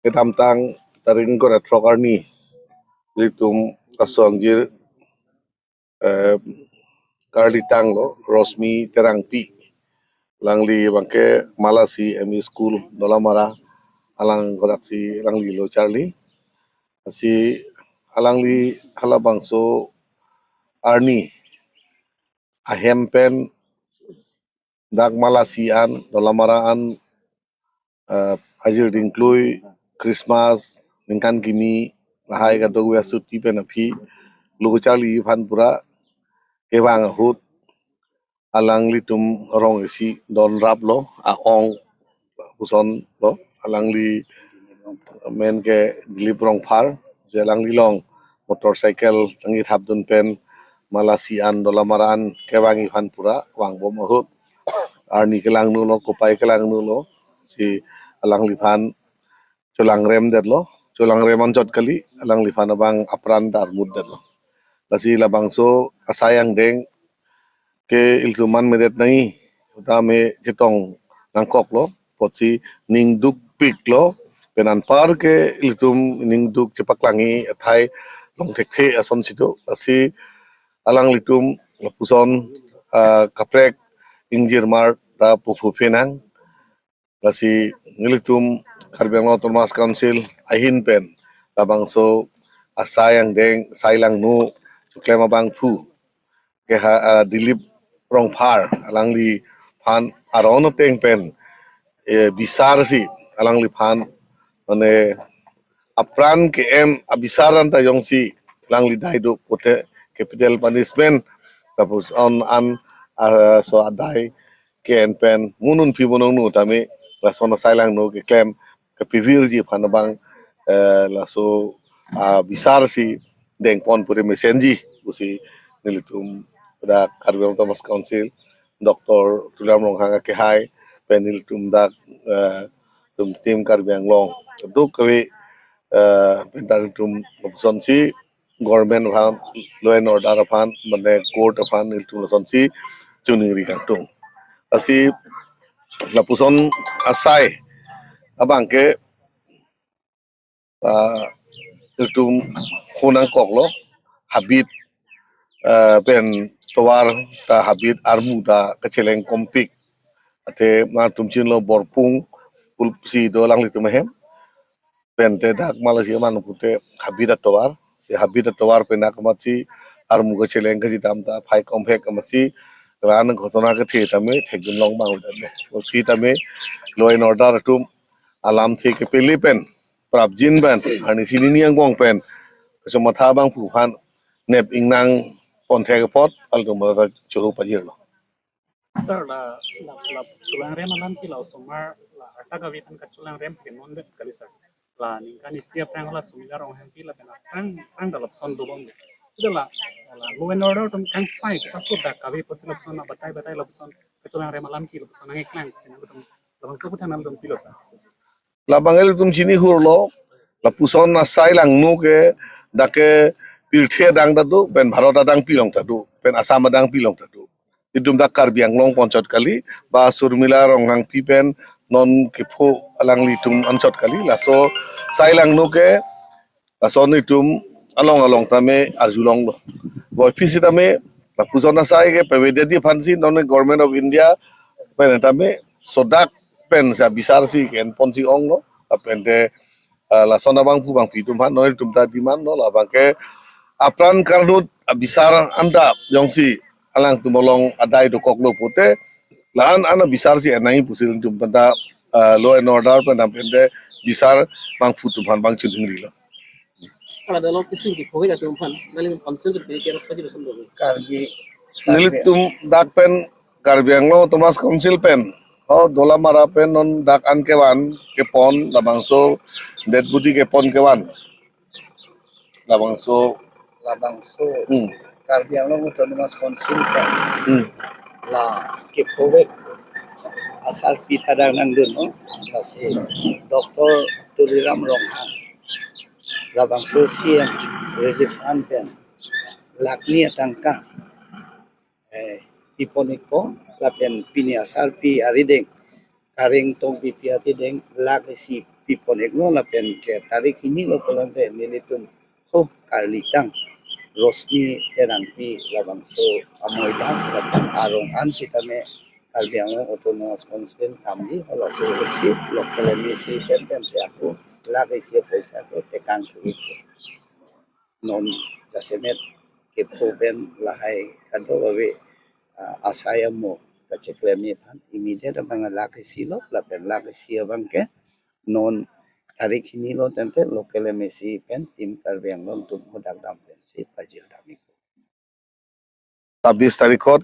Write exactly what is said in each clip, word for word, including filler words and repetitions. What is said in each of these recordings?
Kedamtang tarik ingkoi ra throk arni ilitum aso angjir, eh, karlitang lo, Rosmi Terangpi. Alangli abangke Malasi M E School, Dolamara, along kodaksi alangli lo charli. Lasi alangli halabangso arni ahem pen dak Malasi an, Dolamara an, eh, ajir dingklui, Christmas, ningkan kimi, lahai kadokave asuti pen aphi lo charli aphan pura kevang ahut, alanglitum rong isi don rap lo, a-ong puson lo, alangli men ke Dilip Rongphar, je alangli along motorcycle tangki thapdun pen Malasi an Dolamara an kevang aphan pura vangbom ahut, arni kelangno lo, kopai kelangno lo, si alangliphan cholangrem detlo, cholangrem anchot kali, alangliphan abang apran ta armut detlo. Lasi labangso asai angdeng ke ilitum manmedet nangji, tame chetong nangkoklo, apotsi ning dukpiklo, pen anpar ke ilitum ning duk chepaklangji athai long thekthe ason si do. Lasi alanglitum lapuson, ah, kaprek ingjirmar ta puphuphe nang. Lasi nelitum Karbi Anglong Autonomous Council ahin pen labangso asai angdeng, sai langno choklem abangphu ke ha, ah, Dilip Rongphar alangliphan aron ateng pen, eh, bisar si alangliphan mane apran ke-en abisar anta jongsi alangli dai do pote capital punishment lapuson an, ah, so adai ke-en pen munun pi munung nu tame lason asai langno keklem kepivirji aphan abang, eh, laso, ah, bisar si dengpon pure mesenji pusi nelitum dak Karbi Anglong Autonomous Council Doctor Tuliram Ronghang akehai pen nelitum dak, eh, tum tim Karbi Anglong duk kave, eh, pen ta nelitum lapuson si government aphan, law and order aphan, mane court aphan nelitum lason si choningri kangtung. Lasi lapuson asai abangke, ah, nelitum ho nangkoklo, habit, ah, pen tovar ta habit armu ta kacheleng kompik. Athe nangtum chinilo Borpung pulsi do alanglitum ahem. Pen te dak Malasi aman pute habit atovar, si habit atovar pen dak amatsi armu kacheleng kachedam ta phai komhek amatsi ran ghotona kethe tame thekdun long abang udan lo. Aphi tame law and order atum alamthe kepele pen prapjin pen, arnisi nini angbong pen kachomatha abangphu aphan nep ingnang pon thek apot altum ra choro pajirlo. Sir, la, la, la cholangrem alam ke la osomar la arta kave aphan kacholangrem ke non det kali, sir. La ningkan isi aphrang la Sumila Ronghangpi lapen aphrang, aphrang ta lapuson dobom. Sida la, la law and order atum kangsai, kaso dak kave pusi lapuson, la batai batai lapuson kacholangrem alam ke lapuson nangkeklang pusi nangtum labangso aphuthak nangtum pilo, sir? Labang ilitum chini hurlo, lapuson asai langno ke dak ke pirthe adang ta do, pen Bharat adang pi along ta do, pen Assam adang pi along ta do. Itum dak Karbi Anglong pu anchot kali, ba Surmila Ronghangpi pen non kepho alanglitum anchot kali, laso sai langno ke lason itum along along tame arjulonglo. Boy phi sitame lapuson asai ke pavedetji aphansi non Government of India pen tame sodak pen sa bisar si ke-en ponsi onglo. Lapen te, ah, lason abangphu abangphi atum aphan non itum ta demand lo, labang ke apran karnut abisar anta jongsi alangtum along adai dokoklo pute la-an an abisar si en nangji pusi itum pen ta, ah, law and order pen pen te bisar abangphu atum aphan abang choningrilo. Kalau ada lo kisi di covid atum aphan, nelitum council ke pikir apa jadi sendiri? Karbi. Nelitum dak pen Karbi Anglong Autonomous Council pen, oh, Dolamara pen non dak an kevan kepon labangso det budi kepon kevan. Labangso. Labangso. Hmm. Karbi Anglong Autonomous Council pen. Hmm. La kephovek asarpi ta dak nangdun, no? Lasi Doctor Tuliram Ronghang labangso C M Relief Fund pen lakh ni atangka, eh, pipon ikpo, lapen pini asarpi arideng, Kareng Tongpipi atideng lakh isi pipon-iklo lapen ke tarik hini lo pulote nelitum ho karlitang Rosmi Terangpi labangso amoidam lapen arong an sitame Karbi Anglong Autonomous Council kamji halaso isi local M A C pen pen si ako lakh isi poisa ako tekang kuri. Non jasemet kepho pen lahai kadokave, ah, asai amo kacheklem aphan immediate abang lakh isi lo lapen lakh isi abang ke non tarik hini lo tangte local M A C pen Team Karbi Anglong atum hadak dam pen si pajir dam-ik. ছাব্বিশ তাৰিখত,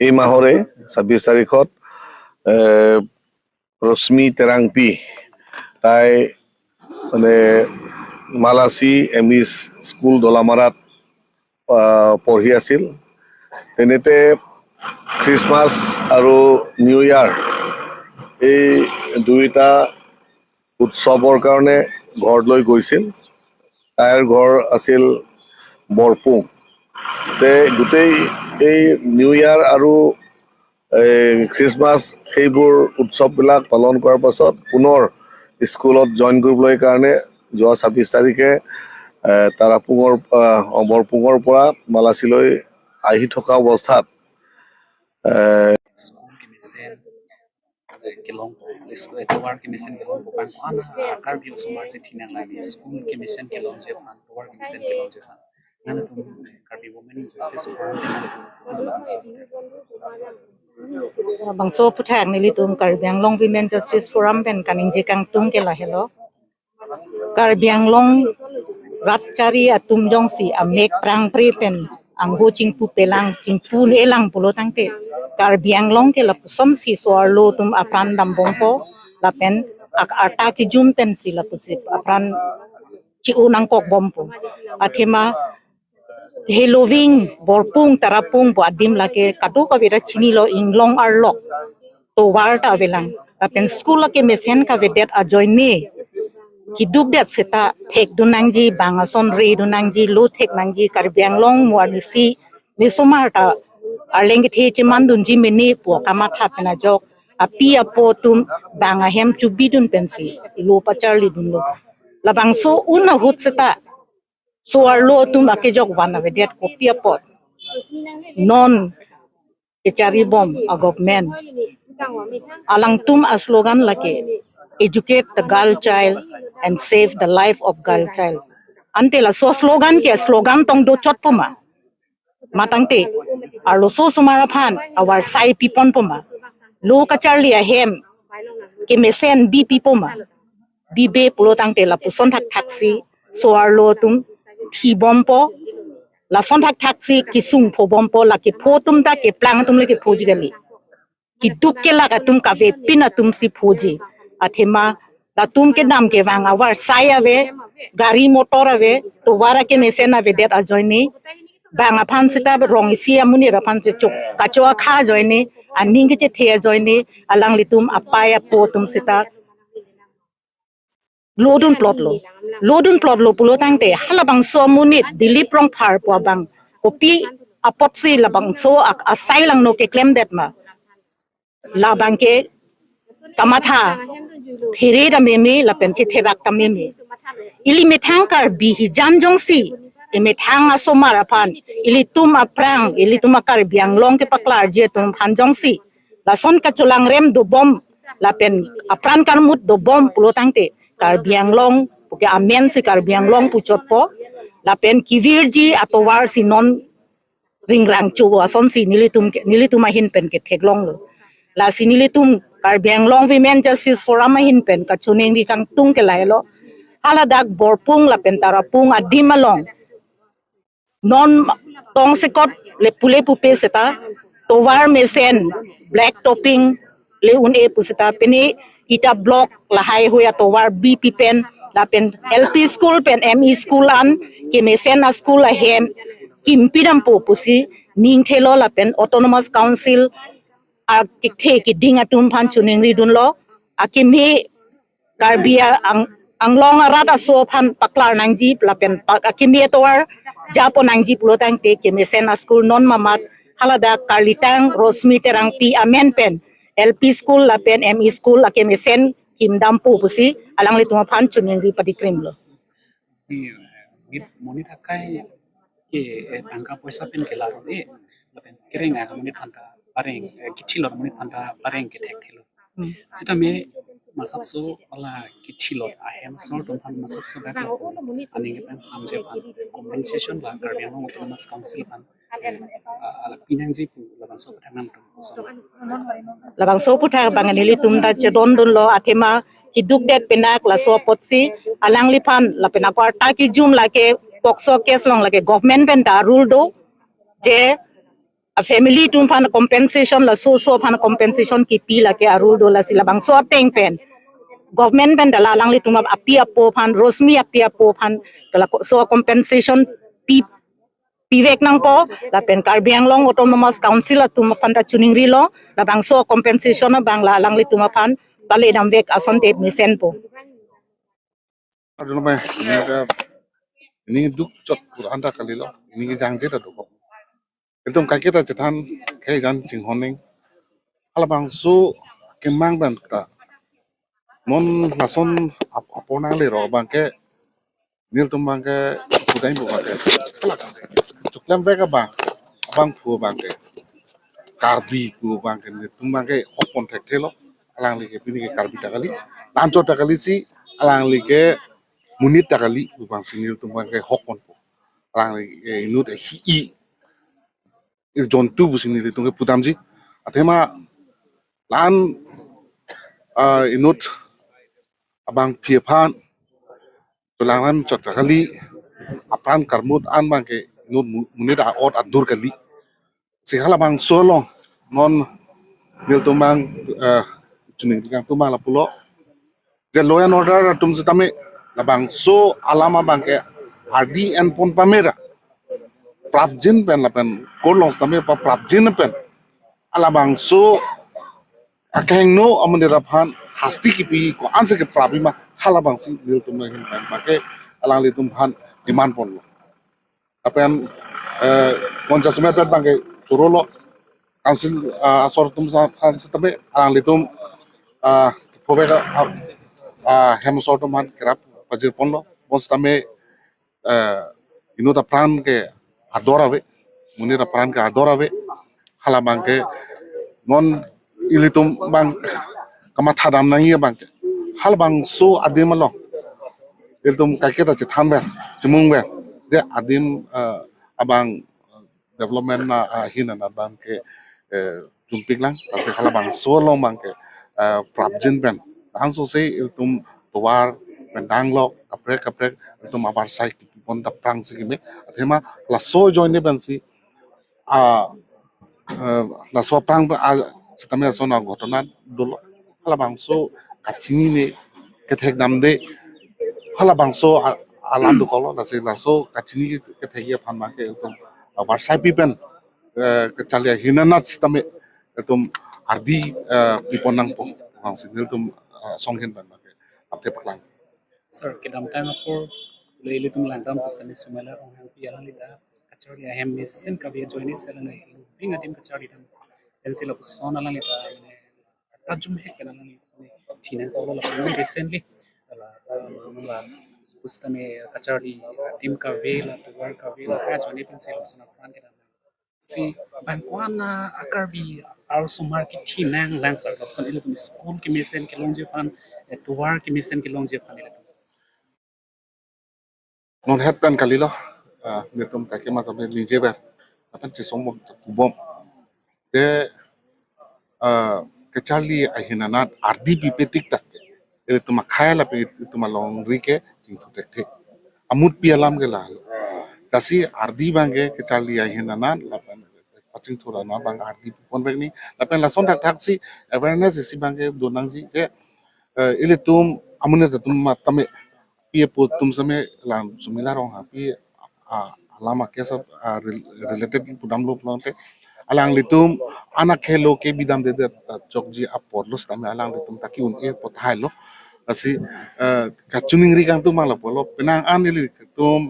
এই মাহৰে ছাব্বিশ তাৰিখত, এ, ৰশ্মি তেৰাংপী, তাই মানে মালাচি M E school দলামাৰাত, আহ, পঢ়ি আছিল। তেনেতে খ্ৰীষ্টমাছ আৰু নিউ ইয়াৰ, এই দুয়োটা উৎসৱৰ কাৰণে ঘৰলৈ গৈছিল। তাইৰ ঘৰ আছিল বৰপুং। তে গোটেই এই নিউ ইয়াৰ আৰু, এ, খ্ৰীষ্টমাছ, সেইবোৰ উৎসৱবিলাক পালন কৰাৰ পাছত পুনৰ স্কুলত জইন কৰিবলৈ কাৰণে যোৱা ছাব্বিশ তাৰিখে, এ, তাৰাপুঙৰ, আহ, বৰপুঙৰ পৰা মালাচীলৈ আহি থকা অৱস্থাত, এ, স্কুল কেমেচেন, এ, kelong, school, A, tovar kemesen kelong ko bang ko-an Karbi osomar si thinang lagi, school kemesen kelongji aphan, tovar kemesen kelongji aphan. Nangtum, eh, Karbi Women Justice Forum, nangtum, nangtum, bangso aphuthak nelitum Karbi Anglong Women Justice Forum pen kaningje kangtung ke lahelo. Karbi Anglong rat chari atum jongsi amek prangpre pen angho chingpu pelang, chingpu elang pulo tangte, Karbi Anglong ke lapuson si so-arlo atum apran dambompo, lapen ak arta kijum pen si lapusi apran chi-o nangkokbompo. Athema Heloving, Borpung, Tarapung pu adim lake kadokave ta chinilo, inglong arlok tovar ta avelang. Lapen school lake mesen kavedet ajoine kidukdet seta thekdun nangji, bang ason redun nangji, lo thek nangji, Karbi Anglong mo arnisi, nisomar ta arleng kethe chemandunji mene pu kamatha pen ajok api apo atum bang ahem chubidun pensi lo pacharlidunlo. Labangso un ahut seta so-arlo atum akejok van avedet kopi apot non kecharibom a government. Alangtum a slogan lake, "Educate the girl child and save the life of girl child." Ante laso slogan ke slogan tong dochotpo ma? Matangte arloso osomar aphan avarsai piponpo ma? Lo kacharli ahem kemesen bipipo ma? Bibe pulo tangte lapuson thakthak si so-arlo atum thibompo, lason thakthak si kesung phobompo, la kepho atum ta keplang atum le kephoji kali. Keduk kelak atum kavepin atum si phoji. Athema latum kedam kevang avarsai ave, gari motor ave, tovar akemesen avedet ajoine, bang aphan seta rong isi amonit aphan si chok kacho akha ajoine, aning kechethe ajoine, alanglitum apai apo atum seta lodun plotlo. Lodun plotlo pulo tangte halabangso amonit Dilip Rongphar pu abang kopi apotsi labangso ak asai langno keklemdet ma? Labang ke kamatha phere ta meme lapen ke therak ta meme. Ili methang Karbi hijan jongsi, e methang asomar aphan, ilitum aphrang, ilitum a Karbi Anglong kepaklarji atum aphan jongsi lason kacholangrem dobom lapen apran karmut dobom pulo tangte, Karbi Anglong puke amen si Karbi Anglong puchotpo, lapen kevirji atovar si non ringrang cho asonsi nelitum ke, nelitum ahin pen ketheklonglo. Lasi nelitum Karbi Anglong Women Justice Forum ahin pen kachiningri kangtung ke lahelo. Haladak Borpung lapen Tarapung adim along non tongsekot le pule pupe seta tovar mesen black topping le un-e pu seta pini ita block lahai hui atovar bipi pen lapen L P school pen M E school an kemesen a school ahem kimpi dampo pusi ningthelo lapen Autonomous Council akekthe keding atum aphan chiningridunlo, akimi Karbi a-, ang, Anglong arat aso aphan paklar nangji lapen pa-, akimi atovar japo nangji pulo tangte kemesen a school non mamat haladak karlitang Rosmi Terangpi amen pen L P school lapen M E school akemesen kimdampo pusi alanglitum aphan choningri padikrimlo. Di, eh, monit, monit akai ke, eh, tangka poisa pen kelar, eh, lapen kereng amonit aphanta pareng, eh, kethilot amonit aphanta pareng kethekthelo. Hmm. Sitame masapso hala kethilot ahem asor atum aphan masapso bak aning pen samje aphan compensation ba Karbi Anglong Autonomous Council aphan, ah, pinangji pu labangso aputhak nangtum. Labangso aputhak abang nelitum ta chedondunlo, athema kidukdet penak laso apotsi alangliphan lapen akwarta kijum lake POCSO case along lake government pen ta rule do je a family atum aphan compensation, laso so aphan compensation kipi lake a rule do, lasi labangso ateng pen government pen ta la alanglitum api apo aphan, Rosmi api apo aphan laso compensation pi, pivek nangpo, lapen Karbi Anglong Autonomous Council atum aphan ta choningrilo, labangso compensation abang la alanglitum aphan paledamvek asonte mesenpo. Aduh, namai, ini ke, ini duk chot pura anda kalilo, ini ke jangje ta duk. Ilitum kaiketa chethan ke jan chinghon ning. Halabangso kemang pen ta. Non lason ap-, apor nanglelo abangke, nelitum abangke pudai bu abangke. Choklemvek abang, abang pu abangke. Karbi pu abangke, nelitum abangke hokpon thekthelo, alangli ke pini ke Karbi ta kali, la-anchot ta kali si, alangli ke monit ta kali pu abangsi nelitum abangke hokponpo. Alangli ke inut hi-i, ir jontu pusi nelitum ke pudamji. Athema la-an, ah, inut abangpi aphan, to la-an chot ta kali, apran karmut an abangke inut mu-, monit a-ot adur kali. Si halabangso along non nelitum abang, eh, choningri kangtung abang lapulo. Je law and order atum sitame labangso alam abangke ardi enpon pamera. Prapjin pen lapen court along sitame pa prapjin pen. Halabangso akehingno amonit aphan hasti kipi ko-ansi keprap-i ma, halabangsi nelitum ahin pen abangke alanglitum aphan demand ponlo. Lapen, eh, Mon Jasemet abangke chorolo, council, ah, asor atum sa-, aphan sitame alanglitum, ah, phovek, ah, ah, hem asor atum aphan kerap pajir ponlo, bonsitame, eh, inut apran ke ador ave, monit apran ke ador ave, halabangke non ilitum abang kamathadam nangji abangke. Halabangso adim along ilitum kaiketa chethanver, chemungver. Je adim, eh, abang development na, eh, ahin anat abangke, eh, chumpiklang, lasi halabangso along abangke, eh, prapjin pen. Langsose ilitum tovar pen danglok, kaprek kaprek, ilitum abarsai kipipon ta aphrangsi keme. Athema laso ajoine pensi, ah, eh, laso aphrang pen, ah, sitame ason aghotona dolo. Halabangso kachinine, kethekdamde, halabangso a-, alam dokoklo, lasi laso kachini kethekji aphan abangke ilitum abarsaipi pen, eh, kacharli ahin anat sitame ilitum ardi, eh, pipon nangpo, bangsi nelitum, eh, song ahin pen abangke apte paklang. Sir, kedamtang apor le ilitum langdam pusitame Sumaila Ronghangpi alangli ta kacharli ahem mesen kave ajoine si alangliphan adim kacharlidam. Pensi lapuson alangli ta mane ta jumhek pen alangli sitame thinangkoklo, lapen recently la, la, la, pusitame kacharli adim kave la, tovar kave la, ajoine pensi lapuson apran kedam. Si bang ko-an a-Karbi arloso mar kethinang lang sar, lapuson ilitum school kemesen kelongji aphan, eh, tovar kemesen kelongji aphan ilitum. Non het pen kalilo, ah, nelitum kaike ma tame ningjever, lapen chesong bom, kubom. Te, ah, kacharli ahin anat ardi pipe tik tak, ilitum akhei lapen ilitum alongri ke chingthur thekthe. Amutpi alam ke lahelo. Lasi ardi abangke kacharli ahin anat lapen pachingthur anat abang ardi ponvek nangji. Lapen lason thakthak si awareness isi abangke donangji je, eh, ilitum amonit atum ma tame pi apo atum sitame lang Sumaila Ronghangpi, ah, alam a-case, ah, rel-, related pudamlo pulote alanglitum anak helo ke bidamdedet ta chokji apotlo sitame alanglitum ta ki-un-e apot hailo. Lasi, eh, kachiningri kangtung abang lapulo, penang an ilitum